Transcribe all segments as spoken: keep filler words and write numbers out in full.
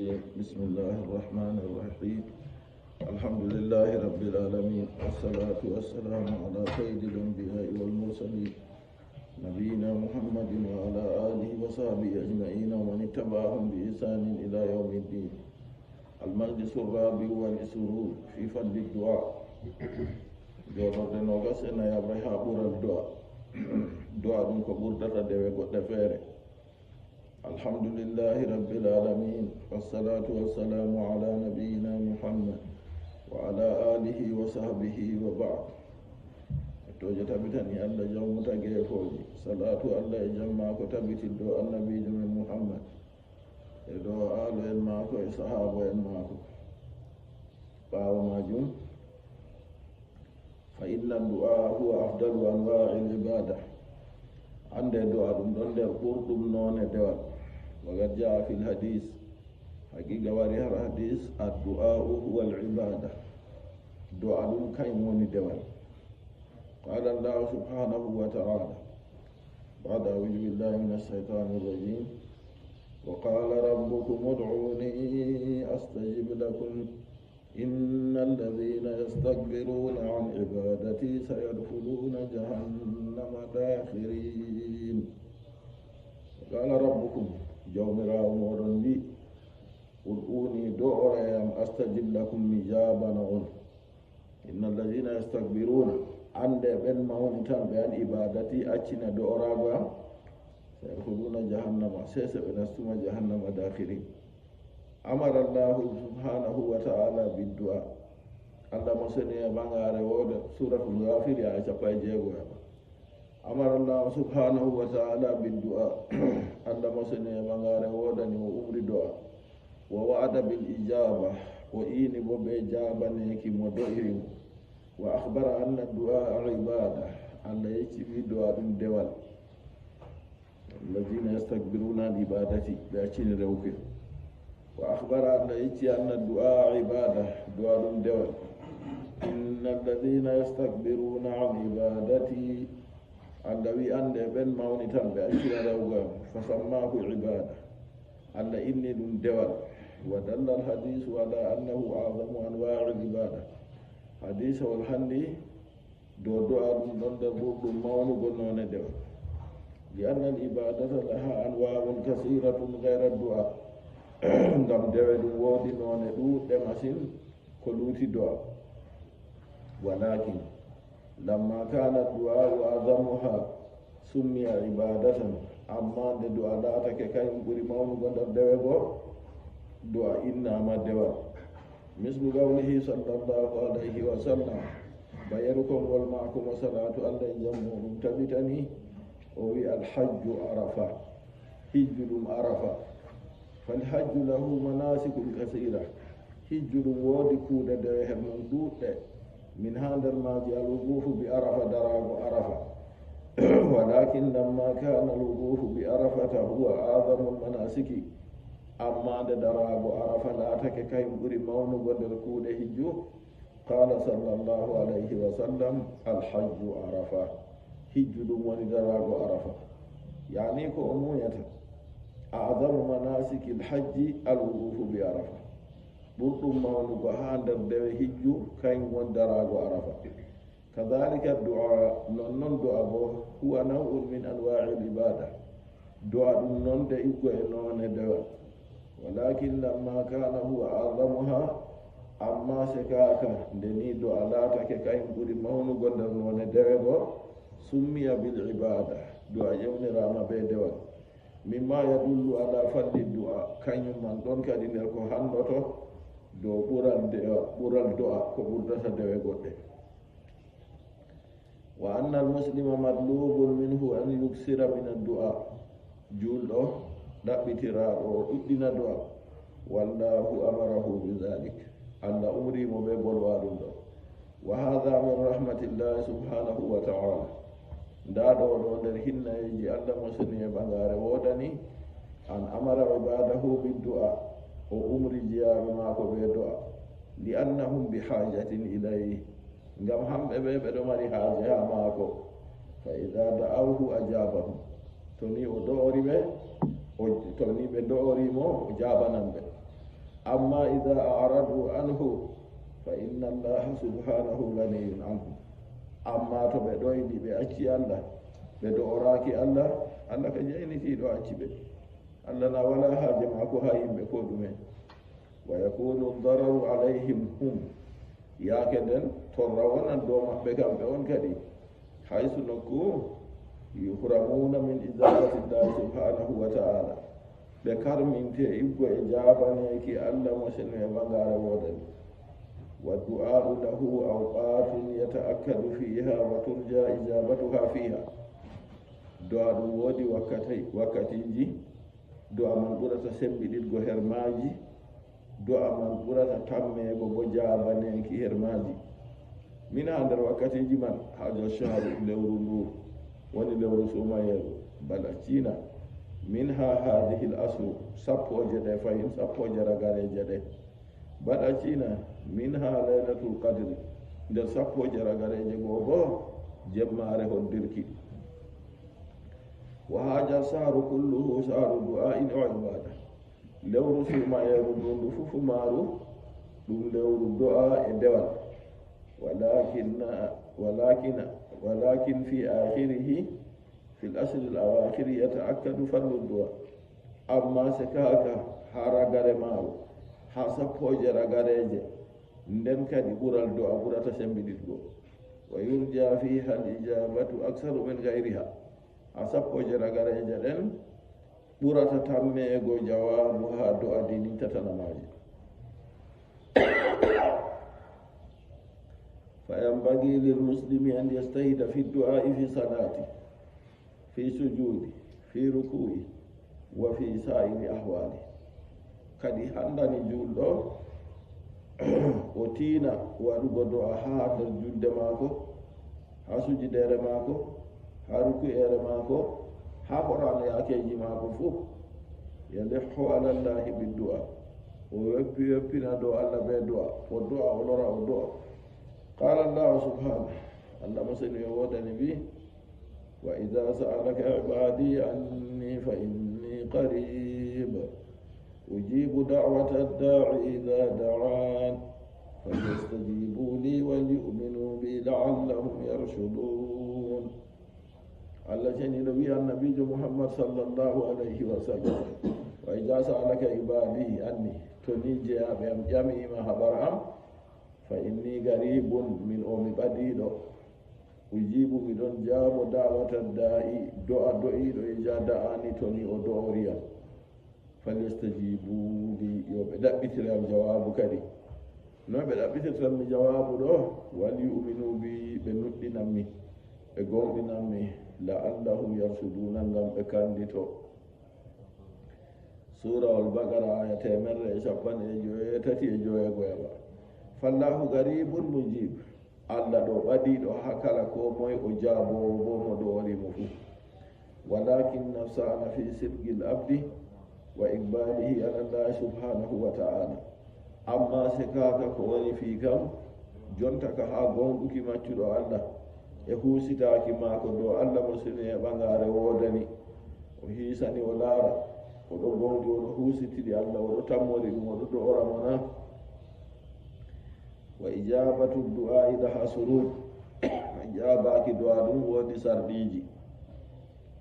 بسم الله الرحمن الرحيم. الحمد لله رب العالمين، والصلاة والسلام على سيد الأنبياء والمرسلين، نبينا محمد وعلى آله وصحبه أجمعين ومن اتبعهم بإحسان إلى يوم الدين. المجلس الرابع والعشرون في فضل الدعاء. Jooɗorde noogas e nayaɓre haa ɓural du'a. Du'a ɗum ko ɓurdata dewe goɗɗe feere. الحمد لله رب العالمين، والصلاة والسلام على نبينا محمد وعلى آله وصحبه وبعد. Yettooje tabitani Allah jawmu tageefooje, salaatu Allah e jam maako tabiti dow annabiijo men Muhammad, e dow aalo en maako e sahaaba en maako. Ɓaawo maajum, فإن الدعاء هو أفضل أنواع العبادة. Annde du'a ɗum ɗon nder ɓurɗum noone dewal. وقد جاء في الحديث. Haqiiqa wari har hadis, الدعاء هو العبادة. Du'a ɗum kañum woni dewal. قال الله سبحانه وتعالى بعد أعوذ بالله من الشيطان الرجيم. وقال ربكم ادعوني أستجب لكم. إن الذين يستكبرون عن عبادتي سيدخلون جهنم داخرين. قال ربكم, Jawmiraawo mooɗon wi'i, ادعوني, do'ore yam, أستجب لكم, mi jaabana on. إن الذين يستكبرون, annde ɓen mawnitanɓe عن عبادتي, accina do'oraago am, سيدخلون جهنم, sey se ɓe nastuma jahannama داخرين. أمر الله سبحانه وتعالى بالدعاء. Allah mo seni e ɓangaare wooda, Suuratul Gaafiri, aaya cappanɗe jeego e ɗiɗi. أمر الله سبحانه وتعالى بالدعاء. Allah mo seni e ɓangaare woodani o umri du'a. ووعد بالإجابة. O iini bo be jaabaneeki mo do'iri mo. وأخبر أن الدعاء عبادة. Allah yecci wi du'a ɗum dewal. الذين يستكبرون عن عبادتي, ɓe accini rewuki. وأخبر, Allah yecci, أن الدعاء عبادة, du'a ɗum dewal. إن الذين يستكبرون عن عبادتي, Allah wi annde ɓen mawnitanɓe accina rewugo am, فسماه عبادة. Allah inni ɗum dewal. ودل الحديث على أنه أعظم أنواع العبادة. Hadiisawol halli dow du'a ɗum ɗon nder ɓurɗum mawnugo noone dewal. لأن العبادة لها أنواع كثيرة غير الدعاء. Ngam dewe ɗum woodi noone ɗuuɗɗe masin ko luuti du'a. ولكن لما كان الدعاء أعظمها سمي عبادة. Amma nde du'a laatake kañum ɓuri mawnugo nder dewe go, du'a innaama dewal. مثل قوله صلى الله عليه وسلم, ba yeru konngol maako mo salaatu Allah e jam muuɗum tabitani, o wi, الحج عرفة, hijju ɗum Arafa. فالحج له مناسك كثيرة. Hijju ɗum woodi kuuɗe dewe her mum ɗuuɗɗe. منها nder maaji الوقوف بعرفة, daraago Arafa. ولكن لما كان الوقوف بعرفة هو أعظم المناسك, amma nde daraago Arafa laatake kañum ɓuri mawnugo nder kuuɗe hijju, قال صلى الله عليه وسلم: الحج عرفة. Hijju ɗum woni daraago Arafa. Yaani ko o muuyata, أعظم مناسك الحج الوقوف بعرفة. Ɓurɗum mawnugo haa nder dewe hijju, kañum woni daraago Arafa. كذلك الدعاء, non non du'a boo, هو نوع من أنواع العبادة. Du'a ɗum non nde iggo e noone dewal. ولكن لما كان هو أعظمها, amma sekaaka nde nii du'a laatake kañum ɓuri mawnugo nder noone dewe go, سمي بالعبادة, du'a ewniraama bee dewal. مما يدل على فضل الدعاء, kañum man ɗon kadi nder ko halloto dow ɓural dewa-, ɓural du'a ko ɓurdata dewe goɗɗe. وأن المسلم مطلوب منه أن يكثر من الدعاء. Juulɗo ɗaɓɓitiraaɗo o ɗuɗɗina du'a. والله أمره بذلك. Allah umri mo bee bolwa ɗum ɗo. وهذا من رحمة الله سبحانه وتعالى. Ndaa ɗo ɗo nder hinnayeeji Allah mo seni e ɓagaare woodani, أن أمر عباده بالدعاء. O umri jiyaaɓe maako bee du'a. لأنهم بحاجة إليه. Ngam hamɓe ɓe, ɓe ɗo mari haaje haa maako. فإذا دعوه أجابهم. To ni o do'ori ɓe, o, to ni ɓe do'ori mo, o jaabanan ɓe. أما إذا أعرضوا عنه فإن الله سبحانه غني عنهم. Amma to ɓe ɗoyɗi, ɓe acci Allah, ɓe do'oraaki Allah, Allah ka jaynitiiɗo acci ɓe. Allah na walaa haaje maako haa yimɓe koo ɗume. ويكون الضرر عليهم هم. Yaake nden, torra wonan dow maɓɓe kamɓe on kadi. حيث nokku, يحرمون من إجابة الله سبحانه وتعالى. Ɓe karminte iggo e jaabaneeki Allah mo seno e ɓagaare woodani. والدعاء له أوقات يتأكد فيها وترجى إجابتها فيها. Do'a ɗum woodi wakkati, wakkatiiji, do'a man ɓurata sembiɗitgo her maaji, do'a man ɓurata tammeego bo jaabaneeki her maaji. Min haa nder wakkatiiji man, haja shahru, lewru ndu woni lewru suumayeeru, bal accina, minha hadhihi al asru, sappooje ɗe fahin, sappooje ragareeje ɗe. Bal accina, minha laylatul qadri, nder sappooje ragareeje goo boo, jemmaare hoddirki. وهذا الشهر كله شهر دعاء وعبادة. Lewru suumayeeru ndu, ndu fufu maaru, ɗum lewru do'a e dewal. ولكن، ولكن، ولكن في آخره، في العشر الأواخر يتأكد فضل الدعاء. Amma sekaaka haa ragare maaru, haa sappooje ragareeje, nden kadi ɓural do'a ɓurata sembiɗitgo. ويرجى فيها الإجابة أكثر من غيرها. Haa sappooje ragareeje ɗen, ɓurata tammeego jawaabu haa do'a dinin tatanamaaji. فينبغي للمسلم أن يجتهد في الدعاء في صلاته، في سجوده، في ركوعه، وفي سائر أحواله. Kadi handani juulɗo o tiina waɗugo do'a haa nder julde maako, haa sujudeere maako, haa ruku'eere maako, haa horaano yaakeeji maako fuu. يلح على الله بالدعاء. O weppi, weppina dow Allah bee do'a. O do'a, o lora, o do'a. قال الله سبحانه. Allah mo seni e woodani wi, وإذا سألك عبادي عني فإني قريب أجيب دعوة الداع إذا دعان فليستجيبوا لي وليؤمنوا بي لعلهم يرشدون. Allah ceniiɗo wi Annabiijo Muhammad sallallahu alayhi wa sallam, وإذا سألك عبادي عني, to ni jeyaaɓe am ƴamii ma habar am, فإني قريب, min o mi ɓadiiɗo. أجيب, miɗon jaabo, دعوة الداع, do'a do'iiɗo, إذا دعان, to ni o do'ori yam. فليستجيبوا لي, yo ɓe ɗaɓɓitir yam jawaabu kadi. No ɓe ɗaɓɓitirtan mi jawaabu ɗo? وليؤمنوا بي, ɓe nuɗɗinan mi, ɓe gooŋɗinan mi, لعلهم يرشدون, ngam ɓe kanndito. Suurawol Baqara, aaya teemerre e cappanɗe joweetati e joweego. فالله قريب مجيب. Allah ɗo ɓadiiɗo haa kala koo moy, o jaaboowo boo mo do'ori mo fuu. ولكن نفسان في صدق العبد وإقباله على الله سبحانه وتعالى. Ammaa sekaaka ko woni fii kam, jonta ka haa gooŋɗuki maccuɗo Allah e huusitaaki maako dow Allah mo seni e ɓagaare woodani. O hiisani, o laara, o ɗo gooŋɗi, o ɗo huusitiri Allah, o ɗo tammori ɗum, o ɗo do'ora mo na? وإجابة الدعاء لها شروط. Jaabaaki do'a ɗum woodi sarɗiiji.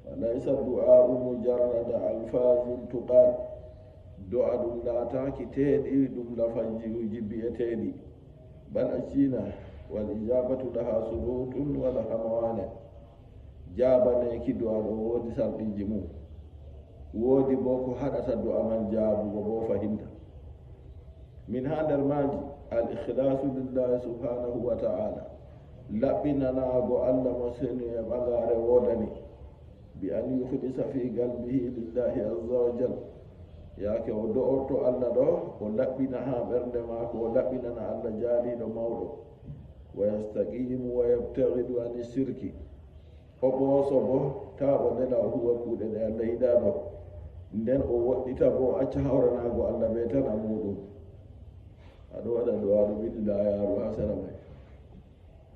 فليس الدعاء مجرد ألفاظ تقال. Do'a ɗum laataaki teeɗi ɗum lafanjiuji bi'eteeɗi. بل accina, والإجابة لها شروط ولها موانع. Jaabaneeki do'a ɗo woodi sarɗiiji mum. Woodi boo ko haɗata do'a man jaabugo boo fahinta. Min haa nder maaji, الإخلاص لله سبحانه وتعالى. Laɓɓinanaago Allah mo seni e ɓagaare woodani. بأن يخلص في قلبه لله عز وجل. Yaake o do'orto Allah ɗo, o laɓɓina haa ɓernde maako, o laɓɓinana Allah jaaliiɗo mawɗo. ويستقيم ويبتعد عن الشرك. O ɓooso boo, taa o nela o huwa kuuɗe ɗe Allah yiɗaano. Nden o woɗɗita boo, o acca hawranaago Allah bee tan a muuɗum. A ɗo waɗa do'a ɗo ɓili laayaaru haa sera may.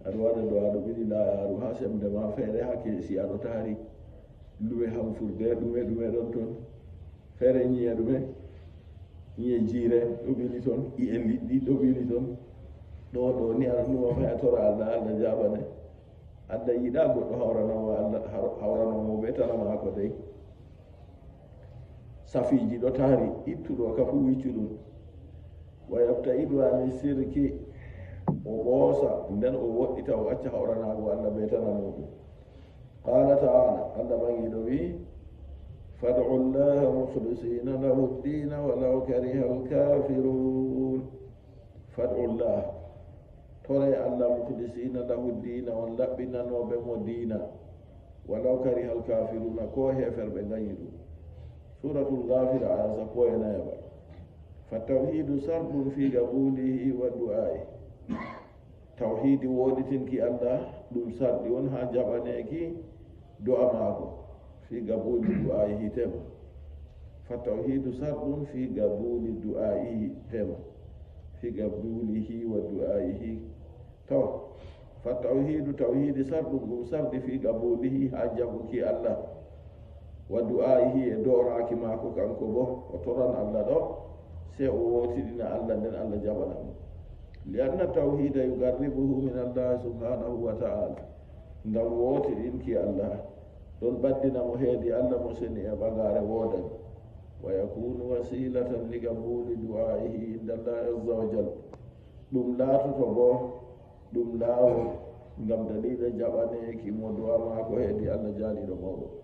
A ɗo waɗa do'a ɗo ɓili laayaaru haa sembe ma, feere haa keesi a ɗo taari. Luwe hamfurde, ɗume ɗume ɗon ton. Feere nyiya ɗume. Ñiye jiire ɗo ɓili toon, iye liɗɗi ɗo ɓili toon. Ɗo, ɗo ni aɗa ɗuma faya tora Allah, Allah jaɓane. Allah yiɗa goɗɗo hawranomo Allah, har-, hawranomo ɓe tana maako dey. Safiiji ɗo taari, ittuɗo ka fu wiccu ɗum. Wa yabta'idu ani sirki, o ɓoosa, nden o woɗɗita, o acca hawranaago Allah ɓe tana muɗum. Qala ta'ala, Allah ɓaŋiiɗo wi'i, "Fad'u Allaha mukhlisina lahu ad-dina walaw kariha al-kafirun." Fad'u Allah, tore Allah, mukhlisina lahu ad-dina, on laɓɓinanooɓe mo diina, walaw kariha al-kafiruna, ko heeferɓe ngañi ɗum. Suratul Ghafir, aya sappo e nayaɓa. Fa tawhidu sardun fi qabulihi wa du'a'i. Tawhiidi woɗɗitinki Allah, ɗum sarɗi on haa jaɓaneeki du'a maako, fi qabuuli du'aa'ihi tema. Fa tawhiidu sarɗun fi qabuuli du'aa'ihi tema. Fi qabuulihi wa du'aa'ihi. To, fa tawhiidu, tawhiidi sarɗun, ɗum sarɗi fi qabuulihi, haa jaɓuki Allah. Wa du'aa'ihi, e dooraaki maako kanko bo, o toran Allah ɗo, sey o wootiɗina Allah, nden Allah jaɓana mo. Li anna tawhiida yuqarribuhu min Allah subhanahu wa ta'ala. Ngam wootiɗinki Allah, ɗon ɓaddina mo heedi Allah mo seni e ɓagaare woodani. Wa yakunu wasilatan li qabuuli du'aa'ihi inda Allah azza wa jal. Ɗum laatoto bo ɗum laawol ngam daliila jaɓaneeki mo du'a maako heedi Allah jaaliiɗo mawɗo.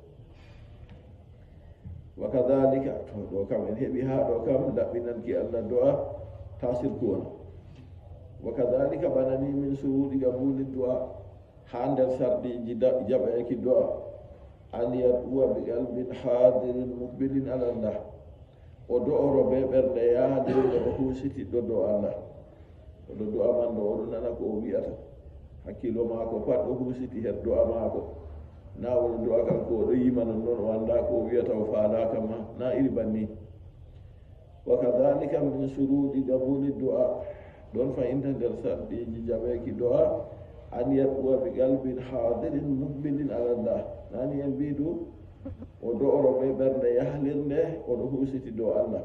Wa kadhalika, to ɗo kam en heɓi haa ɗo kam, laɓɓinanki Allah du'a, tasirku on. Wa kadhalika, bana ni, min suruɗi qabuuli du'a, haa nder sarɗiiji da-, jaɓeeki du'a, an yad'uwa bi qalbin hadirin muqbilin ala Allah. O do'oro be ɓernde yahde nde o huusitiɗɗo dow Allah. O ɗo du'a man ɗo, o ɗo nana ko o wi'ata. Hakkiilo maako pat ɗo huusiti her du'a maako. Na o ɗo du'a kanko o ɗo yima non non, o anndaa ko o wi'ata, o faalaaka ma. Na iri banni. Wa kadhalika min suruɗi qabuli du'a. Ɗon fa'inta nder sarɗiiji jaɓeeki du'a, an yad'uwa bi qalbin hadirin muqbilin ala Allah. Nani en mbi'du, o do'oro be ɓernde yahlirnde, o ɗo huusiti dow Allah.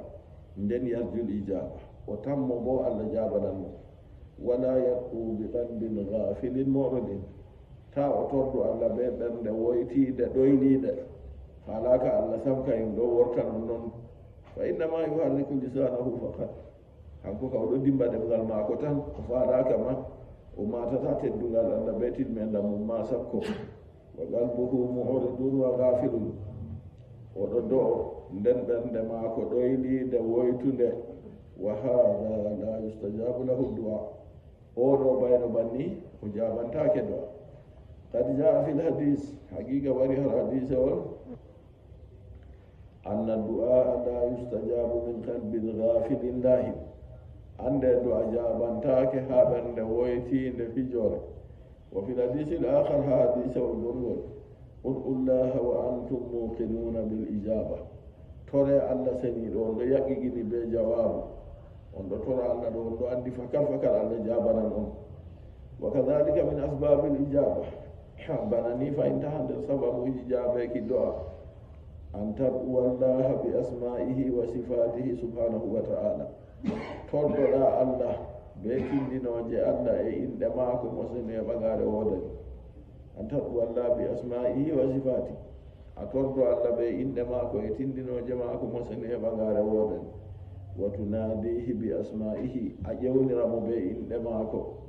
Nden yarjul ijaba. O tammo bo Allah jabanan mo. Wala yad'u bi qalbin ghafilin mu'ridin. Ta o tordu Allah be ɓernde woytiinde, ɗoyliinde. Faalaaka Allah sam kayum ɗo worta non non. Fa innama yuharriku lisanahu faqat. Kanko ka o ɗo dimba ɗemngal maako tan, o faalaaka ma, o maatata teddungal Allah be tilmendal mum ma sakko. Wa qalbuhu mu'ridun wa ghafilun. O ɗo do'o, nden ɓernde maako ɗoyliinde, woytunde. Wa hadha la yustajabu lahu du'a. O ɗo bayno banni, o jabantaake du'a. Qad jaa fil hadis, haqiqa wari har hadise on. Anna du'a la yustajabu min qalbin ghafilin lahin. Annde du'a jabantaake haa ɓernde woytiinde fijoore. Wa fil hadisil akhar, haa hadise on ɗon woni, ud'u Allaha wa antum muqinuna bil ijaba. Tore Allah seniiɗo, on ɗo yaqiqini be jawaabu. On ɗo tora Allah ɗo, on ɗo andi fakar fakar Allah jabanan on. Wa kadhalika min asbabil ijaba. Bana ni fa'inta haa nder sababuuji jaabeeki du'a. An tad'u Allaha bi asma'ihi wa sifatihi subhanahu wa ta'ala. Tordoɗa Allah be tindinooje Allah e inɗe maako mo seni e ɓagaare woodani. An tad'u Allaha bi asma'ihi wa sifatihi. A tordo Allah be inɗe maako e tindinooje maako mo seni e ɓagaare woodani. Wa tunadihi bi asma'ihi. A ƴewnira mo be inɗe maako.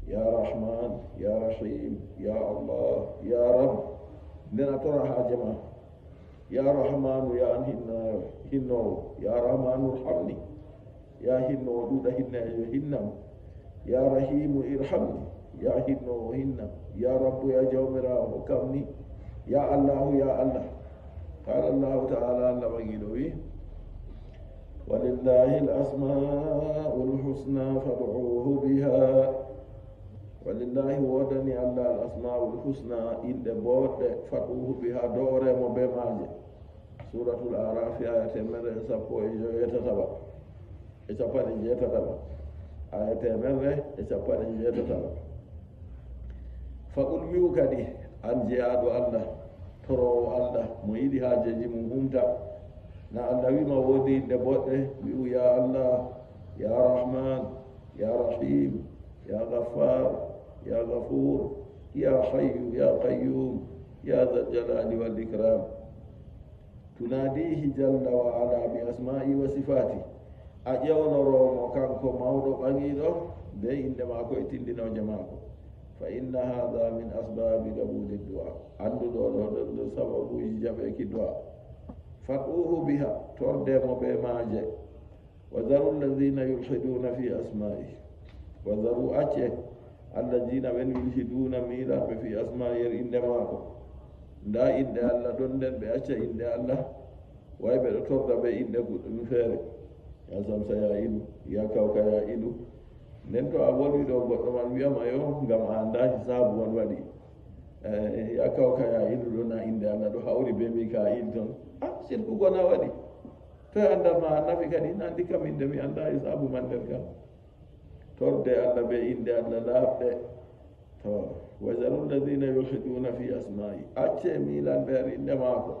Ya Rahman, ya Rahim, ya Allah, ya Rabb. Nden a tora haaje ma. Ya Rahmanu, ya an hinna-, hinnoowo. Ya Rahmanu, irhamni. Ya hinnoowo, ɗuuɗa hinna e yo hinnam. Ya Rahimu, irhamni. Ya hinnoowo, hinnam. Ya Rabbu, ya Jawmiraawo, hokkam ni. Ya Allahu, ya Allah. Qala Allahu ta'ala, Allah ɓaŋiiɗo wi, "Walillahi al-asma'ul husna fad'uhu biha." Walillahi, woodani Allah, al-asma'ul husna, inɗe booɗɗe, fad'uhu biha, do'ore mo be maaje. Suratul Araf, aya teemerre e sappo e joweetataɓa, e capanɗe jeetataɓa. Aya teemerre e capanɗe jeetataɓa. Faqul, wi'u kadi, an jeyaaɗo Allah, toroowo Allah, mo yiɗi haajeeji mum humta. Na Allah wi'ma woodi innde boɗɗe, wi'u, "Ya Allah, ya Rahman, ya Rahim, ya Ghaffar, ya Ghafur, ya Hayyu, ya Qayyum, ya Dhal Jalali wal Ikram." Tunadihi jalla wa ala bi asma'i wa sifati. A ƴewnoro mo kanko mawɗo ɓaŋiiɗo be innde maako e tindinooje maako. Fa inna hadha min asbabi qabuli du'a. Anndu ɗo ɗo ɗon ɗon sababuji jaɓeeki du'a. Fad'uhu biha, torde mo be maaje. Wa dharu alladhina yulhiduna fi asma'i. Wa dharu, acce, alladhina, ɓen, yulhiduna, miilanɓe, fi asma'i, nder innde maako. Nda innde Allah ɗon nden, ɓe acca innde Allah. Way ɓe ɗo torda be innde goɗɗum feere. Ya Samsa ya Ilu, ya Kawka ya Ilu. Nden to a wolwi ɗo, goɗɗo man wi'ama yo, ngam a annda hisaabu on waɗi. Eh, ya Kawka ya Ilu ɗo na innde Allah ɗo hawri be Mika'il ton. Ah, sirku gona waɗi. To e anndal ma a nafi kadi, na anndi kam innde mi annda e saabu man nder kam. Torde Allah be innde Allah laaɓɗe. To, wa dharu alladhina yulhiduna fi asma'i. Acce miilanɓe nder innde maako.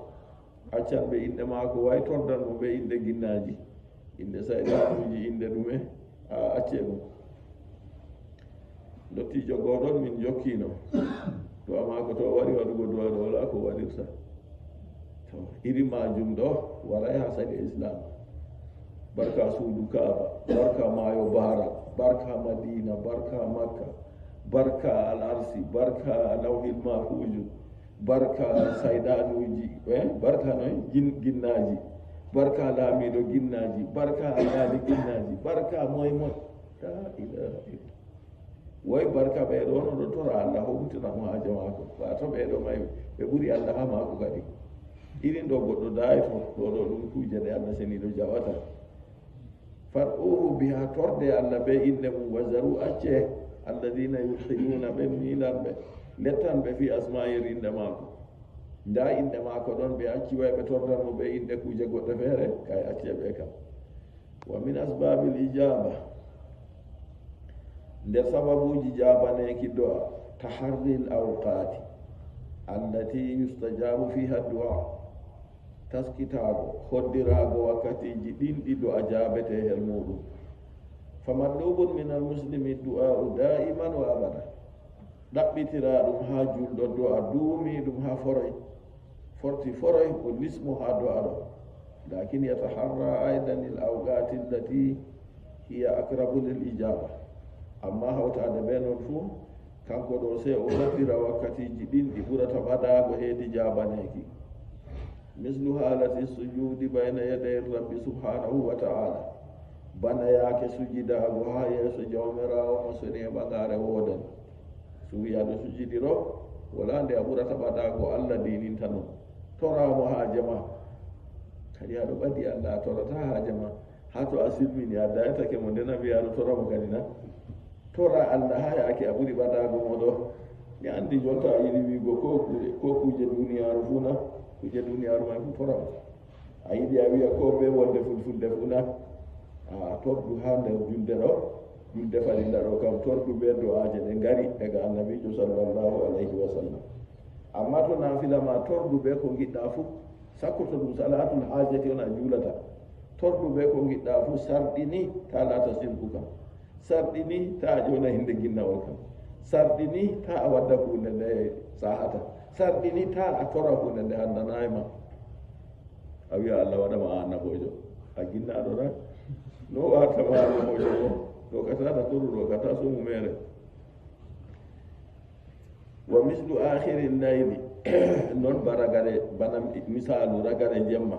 Accan ɓe innde maako, way tordan mo be innde ginnaaji. Innde sayɗanuuji, innde ɗume. A acce ɗum. Ndottiijo goo ɗon min jokkino. To amma ko to o wari waɗugo du'a ɗo, wala ko waɗirta. To, iri majum ɗo waray ha sariya Islam. Barka suudu Kaaba, barka maayo Bahra, barka Madina, barka Makka, barka Al Arsi, barka Lawhil Mahfuuju, barka sayɗanuuji, eh, barka noy? Gin-, ginnaaji, barka laamiiɗo ginnaaji, barka alhaali ginnaaji, barka moy moy. La ilaha illa. Woy barka ɓee ɗo no ɗo tora Allah howtina mo haaje maako. Ba to ɓee ɗo may ɓe ɓuri Allah ha maako kadi. Irin ɗo goɗɗo daayi to, ɗo ɗo ɗum kuuje ɗe Allah seniiɗo jaɓata. Fad'uhu biha, torde Allah be innde mum, wa zaru, acce, alladhina yulhiduna, ɓen miilanɓe, lettanɓe, fi asma'i, innde maako. Nda innde maako ɗon, ɓe acci, way ɓe tordan mo be innde kuuje goɗɗe feere, kay acce ɓe kam. Wa min asbabil ijaba, nder sababuji jabaneeki du'a, taharril awqati allati yustajabu fiha du'a, taskitaago, hoddiraago wakkatiiji ɗin ɗi du'a jaabete her muuɗum. Fa matlubun min al muslimi du'a'u da'iman wa abada. Ɗaɓɓitiraa ɗum haa juulɗo du'a duumiiɗum haa foroy, forti foroy, o lismo haa du'a ɗo. Lakin yataharra aidan al awqati allati hiya aqrabu lil ijaba. Amma hawtaade bee non fuu, kanko ɗo sey o hoddira wakkatiiji ɗin ɗi ɓurata ɓadaago heedi jaabaneeki. Mislu haalati sujudi bayna yaday Rabbi subhanahu wa ta'ala. Bana yaake sujidaago haa yeeso Jawmiraawo mo seni e ɓagaare woodan. So wi'a ɗo sujidi ɗo, wala nde a ɓurata ɓadaago Allah diininta non. Tora mo haaje ma. Kadi a ɗo ɓadi Allah, a torata haaje ma. Haa to a silmini, a dayatake mo, nden a wi'a a ɗo tora mo kadi na? Tora Allah haa yaake a ɓuri ɓadaago mo ɗo. Mi anndi jonta a yiɗi wi'ugo ko kuuje, ko kuuje duniyaaru fuu na, kuuje duniyaaru may fuu tora mo. A yiɗi a wi'a ko bee wolde fulfulde fuu na? A tordu haa nder julde ɗo, julde farilla ɗo kam, tordu bee do'aaje ɗe ngari daga Annabiijo sallallahu alayhi wa sallam. Amma to naafila ma, tordu bee ko ngiɗɗa fuu, sakko to ɗum salaatul haajati on a juulata. Tordu bee ko ngiɗɗa fuu, sarɗini taa laata sirku kam. Sarɗini taa a ƴona innde ginnawol kam. Sarɗini taa a wadda huunde nde sahata. Sarɗini taa a tora huunde nde hanndanaay ma. A wi'a Allah waɗa ma a annaboojo. A ginnaaɗo na? No warta ma annaboojo bo? Ɗo ka taa na toru, ɗo ka taa sumu meere. Wa mislu akhiri layli. Non ba ragare, bana misaalu ragare jemma.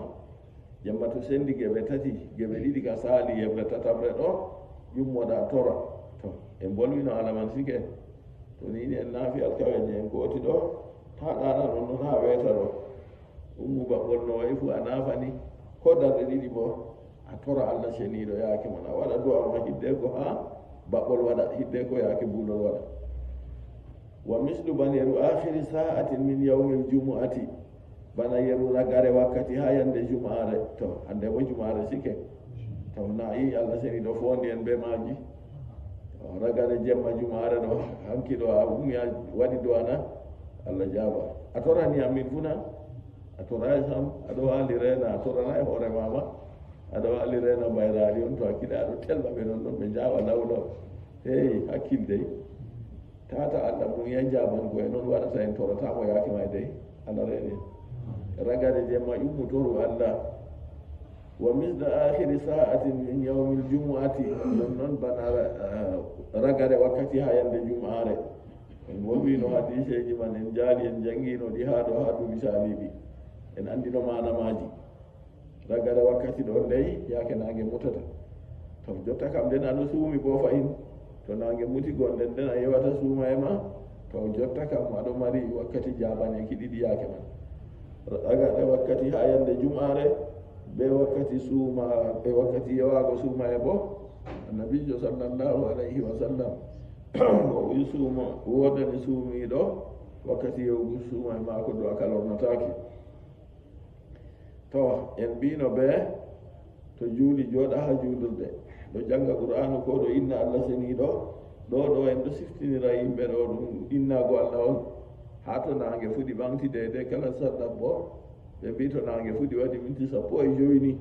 Jemma to sendi geɓe tati, geɓe ɗiɗi ka saali yeɓre tataɓre ɗo, yummoɗa tora. To, en bolwino alaman sike. To ni en naafi alkaweje en kooti ɗo, taa ɗaana ɗon non haa weeta ɗo. Ummu baɓɓol no wayi fuu a naafani, ko darɗe ɗiɗi bo, a tora Allah ceniiɗo yaake man. A waɗa du'a ma hiddeko haa baɓɓol waɗa, hiddeko yaake buulol waɗa. Wa mislu bana yeru akhiri sa'atin min yawmil jumu'ati. Bana yeru ragare wakkati haa yande jumaare. To, hande bo jumaare sike. To, na i Allah seniiɗo foondi en be maaji. To, ragare jemma jumaare ɗo, hanki ɗo a ummi a waɗi du'a na, Allah jaaba. A torani am min fuu na? A toraay sam, aɗo waali reena, a toranaay hoore maama. Aɗo waali reena mbayraari on, to hakkile aɗo telɓa ɓe non non, ɓe njaawa law law. Hey, hakkil dey. Tata Allah mum ya jaaban ko e non waɗata en torata mo yaake may dey. Allah reeni. Ragare jemma ummotoru Allah. Wa misla akhiri sa'atin min yawmil jumu'ati. Non non bana, eh, ragare wakkati ha yande jum'are. En wolwino hadiseeji man, en jaali, en janngino ɗi haa ɗo, haa duuɓi saaliiɗi. En anndino maana maaji. Ragare wakkati ɗo ndey, yaake naange mutata. To jotta kam nden aɗo suumi boo fahin. To naange muti go nden, nden a yewata suuma e ma. To jotta kam aɗo mari wakkati jaabaneeki ɗiɗi yaake man. Ragare wakkati haa yande jum'aare, be wakkati suuma, be wakkati yewaago suuma e boo. Annabiijo sallallahu alayhi wa sallam, o wi suuma, woodani suumiiɗo wakkati yewugo suuma e maako, du'a ka lornataake. To, en mbiino ɓe, to juuli jooɗa haa juulirde, ɗo jannga Qur'aanu ko ɗo inna Allah seniiɗo, ɗo, ɗo en ɗo siftinira yimɓe ɗo ɗum innaago Allah on. Haa to naange fuɗi ɓaŋgti deydey kala sarɗa boo, ɓe mbii to naange fuɗi waɗi minti sappo e jowi ni,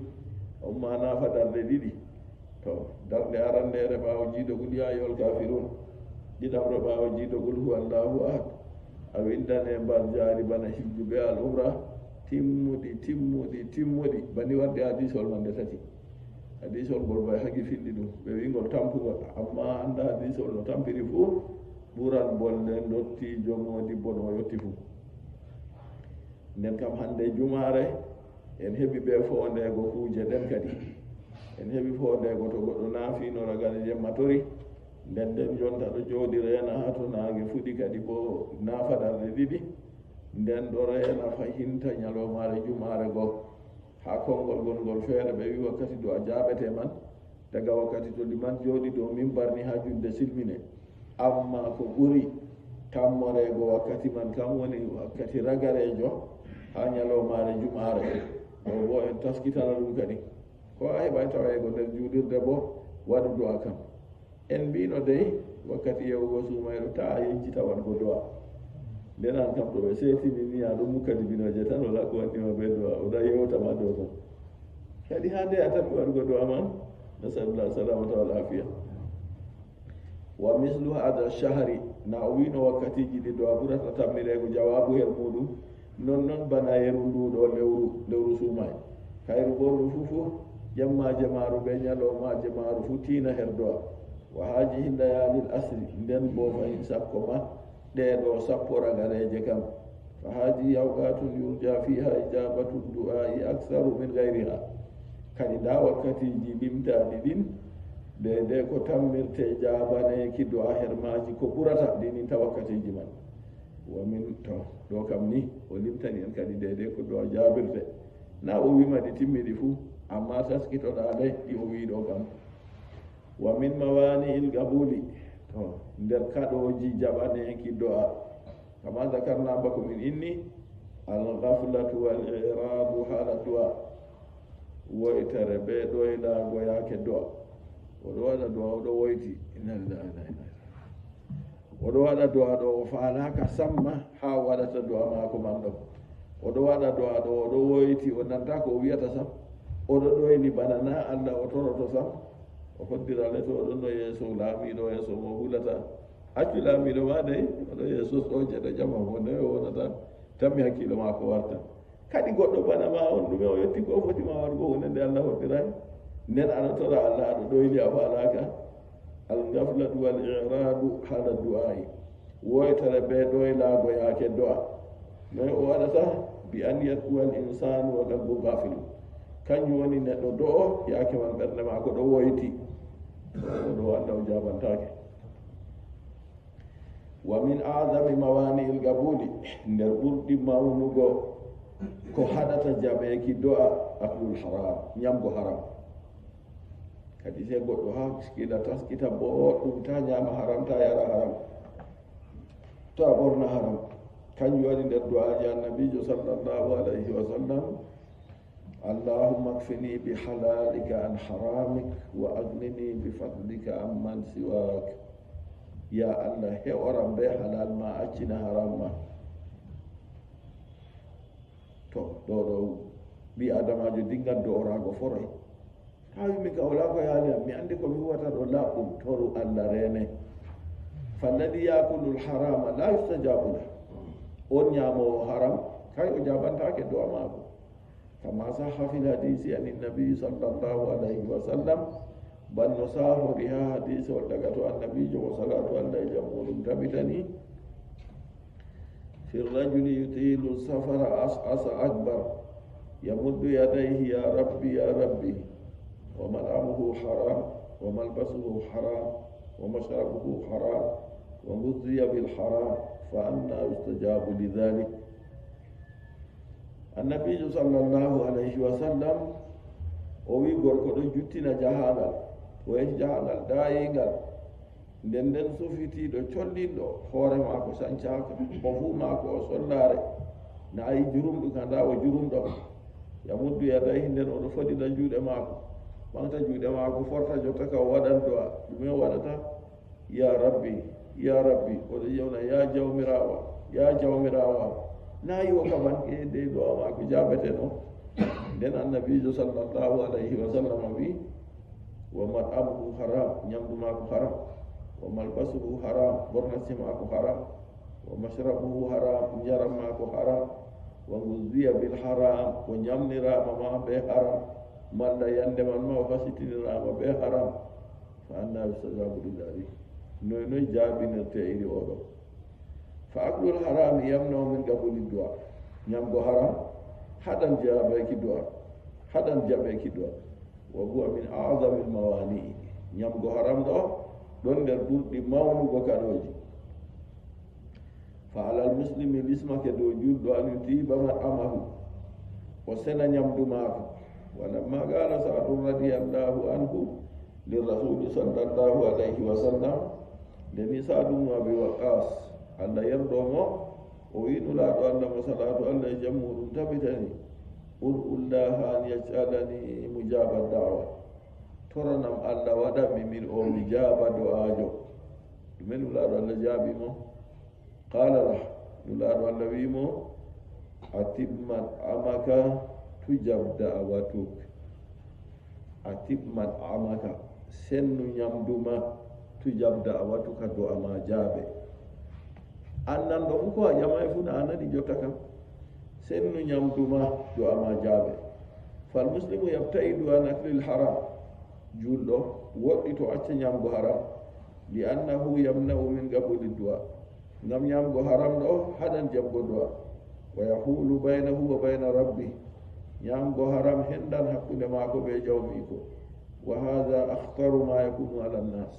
on ma naafa darɗe ɗiɗi. To, darnde arandeere ɓaawo jiido qul ya ayyuhal kafirun, ɗiɗaɓre ɓaawo jiido qul huwallahu ahad, a windane mbar jaari bana hijju be al umra, timmuɗi, timmuɗi, timmuɗi, bani warde hadisol man nde tati. Hadisol ngol Bayhaqi filli ɗum, ɓe wi ngol tampugol, amma annda hadisol no tampiri fuu, ɓuran bonde ndottiijo moodibbo no o yotti fuu. Nden kam hande jumaare, en heɓi be foondeego kuuje ɗen kadi. En heɓi foondeego to goɗɗo naafino ragare jemma tori, nden nden jonta ɗo jooɗi reena haa to naange fuɗi kadi bo naafa darɗe ɗiɗi, nden ɗo reena fahinta nyaloomaare jumaare go. Haa konngol gongol feere ɓe wi wakkati du'a jaaɓete man, daga wakkati to liman jooɗi dow mimbar ni haa julde silmine. Amma ko ɓuri tammoreego wakkati man kam woni wakkati ragareejo haa nyaloomaare jum'aare. Ɗo boo en taskitana ɗum kadi. Ko a heɓay taweego nder juulirde boo, waɗu du'a kam. En mbiino dey, wakkati yewugo suumayɗo, taa a yencita waɗgo du'a. Nden an kam to ɓe seetini ni, a ɗon mukkadi binooje tan, wala ko wanni ma be du'a, o ɗon yewta ma dow ton. Kadi haa ndeye a tammi waɗugo du'a man? Nasalullah salamata wal afiya. Wa mislu hada shahri, na o wi'no wakkatiiji ɗi du'a ɓurata tammireego jawaabu her muuɗum, non non bana yeru ndu ɗo lewru, lewru suumaay. Kayru borru fuu fuu, jemmaaje maaru be nyaloomaaje maaru fuu tiina her du'a. Wa haadihi layaalil ashri, nden boo fahin sakko ma, ɗee ɗo sappo ragareeje kam. Fa haadihi awqaatun yurja fiiha ijaabatu du'aa'i aksaru min gayriha. Kadi ndaa wakkatiiji limtaaɗi ɗin, deydey ko tammirte jaabaneeki du'a her maaji ko ɓurata ɗin inta wakkatiiji man. Wa min, to, ɗo kam ni, o limtani en kadi deydey ko du'a jaabirte. Na o wi'ma ɗi timmi ɗi fuu, amma taskitoɗaa ɗe, ɗi o wi'i ɗo kam. Wa min mawani'il qabuli, to, nder kaɗooji jaɓaneeki du'a. Kama zakarna, bako min inni, al ghaflatu wal i'radu hala du'a. Woytere be ɗoylaago yaake du'a. O ɗo waɗa du'a, o ɗo woyti. Inna lillahi wa inna ilaihi raji'un. O ɗo waɗa du'a ɗo, o faalaaka samma haa o waɗata du'a maako man ɗo. O ɗo waɗa du'a ɗo, o ɗo woyti, o nanta ko o wi'ata sam. O ɗo ɗoyni bana na Allah o toroto sam. O hoddira le to, o ɗon ɗo yeeso laamiiɗo, yeeso mo hulata. Accu laamiiɗo ma dey, o ɗo yeeso sooje, ɗo ƴama mo noy o wonata. Tammi hakkiilo maako warta. Kadi goɗɗo bana ma on, ɗume o yotti ko o foti ma waɗugo huunde nde Allah hoddiraay? Nden aɗa tora Allah, aɗa ɗoyli, a faalaaka. Al ghaflatu wal i'radu hala du'aa'i. Woytere be ɗoylaago yaake du'a. Noy o waɗata? Bi an yat'uwa al insaanu wa qalbuhu ghafilun. Kanjum woni neɗɗo do'o, yaake man ɓernde maako ɗo woyti. O ɗo wanda o jaabantaake. Wa min a'zami mawani'il qabuli, nder ɓurɗi mawnugo ko haɗata jaɓeeki du'a, aklul haram, nyamgo haram. Kadi sey goɗɗo hakkila taskita boɗɗum, ta nyama haram, ta yara haram, ta ɓorna haram. Kanjum waɗi nder du'aaji Annabiijo sallallahu alayhi wa sallam, Allahumma kfini bi halalika an haramik wa aghnini bi fadlika amman siwak. Ya Allah, he'oram be halal ma, accina haram ma. To, ɗo, ɗo, ɓii Adamaajo dingan do'oraago foroy. Haa wi min ka wala ko yaali am, mi anndi ko mi huwata ɗo laaɓɗum, toru Allah reene. Falladi yakulul harama la yustajabu lah. On ñaamoowo haram, kay o jaabantaake do'a maako. Kama sahha fil hadisi anin nabi sallallahu alayhi wa sallam, banno saafori haa hadisewol daga to annabiijo, o salaatu Allah e jam muɗum tabitani. في الرجل يطيل السفر أشعث أكبر يمد يديه يا ربي يا ربي ومطعمه حرام وملبسه حرام ومشربه حرام وغذي بالحرام فأنى يستجاب لذلك. Annabiijo sallallahu alayhi wa sallam o wi gorko ɗo juttina jahaangal, o yehi jahaangal daayiingal, nden nden sufitiiɗo collinɗo, hoore maako sancaaka, o fuu maako o sollaare, na a yi jurumɗo ka ndaa o jurumɗo. Yamuddu yadayhi, nden o ɗo fodina juuɗe maako, ɓaŋgta juuɗe maako, forta jotta ka o waɗan do'a. Ɗume o waɗata? Ya Rabbi, ya Rabbi, o ɗo yewna, ya Jawmiraawo am, ya Jawmiraawo am. Na yi o kaɓan e nde do'a maako jaabeteno. Nden Annabiijo sallallahu alayhi wa sallam wi, wa mat'amuhu haram, ñamdu maako haram, wa malbasuhu haram, bornasi maako haram, wa mashrabuhu haram, njaram maako haram, wa guzziya bil haram, o ñamniraama ma be haram, malla yande man ma o fasitiniraama be haram. Fa anna yustajabu li dhalik? Noy noy jaabinirte iri oɗo? Fa aklul harami yamna'u min qabuli du'a. Ñamgo haram haɗan jaabeki du'a, haɗan jaɓeki du'a. Wa huwa min a'zamil mawani'i. Ñamgo haram ɗo ɗon nder ɓurɗi mawnugo kaɗooji. Fa alal muslimi, lismake dow juulɗo an yutiba mat'amahu, o sena ñamdu maako. Wa lamma qala Sa'dun radiyallahu anhu lirrasuli sallallahu alayhi wa sallam, nde ni Sa'du ibn Abi Waqqas, Allah yerdo mo, o wi Nulaaɗo Allah mo salaatu Allah e jam muɗum tabitani, ud'u llaha an yaj'alani mujaba da'wa. Toranam Allah waɗanmi min o mujaba do'aajo. Ɗume Nulaaɗo Allah jaabi mo? Qala lah, Nulaaɗo Allah wi mo, atib mat'amaka tujab da'watuk. Atib mat'amaka, sennu ñamdu ma, tujab da'watuka, do'a ma jaabe. An nanɗo fu ko a ƴamay fu na a nani jotta kam. Sennu ñamdu ma, do'a ma jaabe. Fal muslimu yabta'idu an aklil haram. Juulɗo woɗɗi to acca ñamgo haram. Li annahu yamna'u min qabuli du'a. Ngam ñaamgo haram ɗo haɗan jaɓgo du'a. Wa yahulu baynahu wa bayna rabbi. Ñaamgo haram hendan hakkunde maako be jawmiiko. Wa hadha akhtaru ma yakunu ala nnas.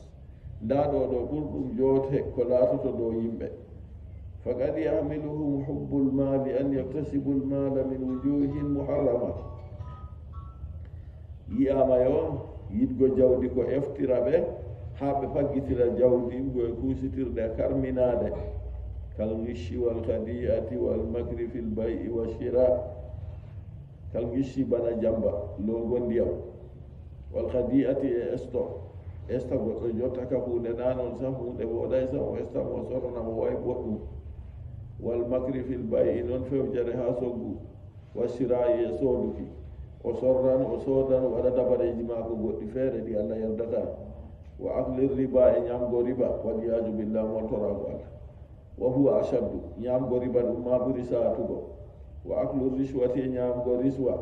Nda ɗo ɗo ɓurɗum joote ko laatoto dow yimɓe. Faqad yahmiluhum hubbul mali an yaktasibu al mala min wujuhin muharrama. Yi'aama yo yiɗgo jawdi ko eftira ɓe, haa ɓe faggitira jawdi ngo e kuusitirɗe karminaaɗe, kal ghishi wal khadi'ati wal makri fil bay'i wa shira. Kal ghishi bana jamba, loongo ndiyam, wal khadi'ati e esto, esta goɗɗo jotta ka huunde na non sam, huunde wooɗay sam, o esta mo, o sorrana mo way boɗɗum. Wal makri fil bay'i, non fewjere haa soggu. Wa shira'i e sooduki. O sorran, o soodan, o waɗa dabareeji maako goɗɗi feere ɗi Allah yerdata. Wa aklir riba e ñaamgo riba, wal iyaazu billah, moltoraago Allah. Wa huwa ashaddu, ñaamgo riba ɗum ma ɓuri saatugo. Wa aklu rishwati e ñaamgo riswa.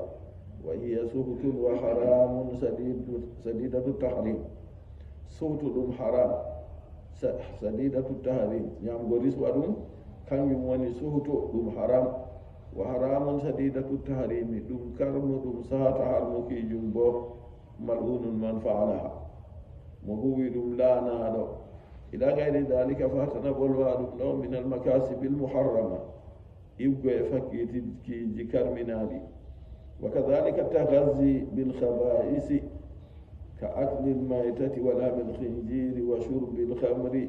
Wa hiya suhtun wa haramun sadidu-, sadidatu tahrim. Suhtu ɗum haram, sa-, sadidatu tahrim. Ñaamgo riswa ɗum, kanjum woni suhtu ɗum haram. Wa haramun sadidatu tahrimi, ɗum karmu ɗum saata harmukiijum bo. Mal'unun man fa'alaha. Mo huwi ɗum laanaaɗo. Ila gayri dhalika, fatana bolwa ɗum ɗo, min al makasibil muharrama. Iwgo e fakkitiiji karminaaɗi. Wa kadhalika taghazzi bil khaba'isi ka aklil maytati wa lahmil khinjiri wa shurbil khamri.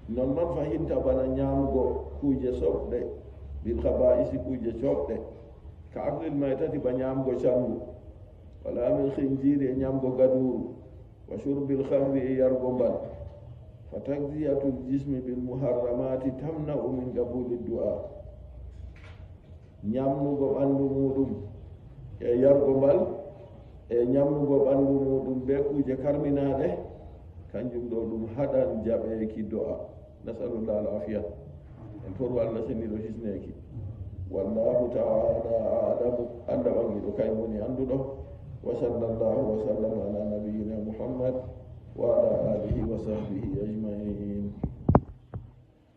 Non non fahinta bana ñaamgo kuuje soɓɗe, bil khaba'isi kuuje soɓɗe, ka aklil maytati ba ñaamgo cambu, wa lahmil khinjiri e ñaamgo gaduuru, wa shurbil khamri e yargo mbal. Fa taghziyatul jismi bil muharramati tamna'u min qabuli du'a. Ñamnugo ɓanndu muuɗum e yargo mbal, e ñamnugo ɓanndu muuɗum bee kuuje karminaaɗe, kanjum ɗo ɗum haɗan jaɓeeki do'a. Nasalullah al afiya. En torru Allah seniiɗo hisneeki. Wallahu ta'ala a'lamu. Allah ɓangiiɗo kay woni annduɗo. Wa sallallahu wa sallama ala nabiyyina Muhammad wa ala alihi wa sahbihi ajma'in.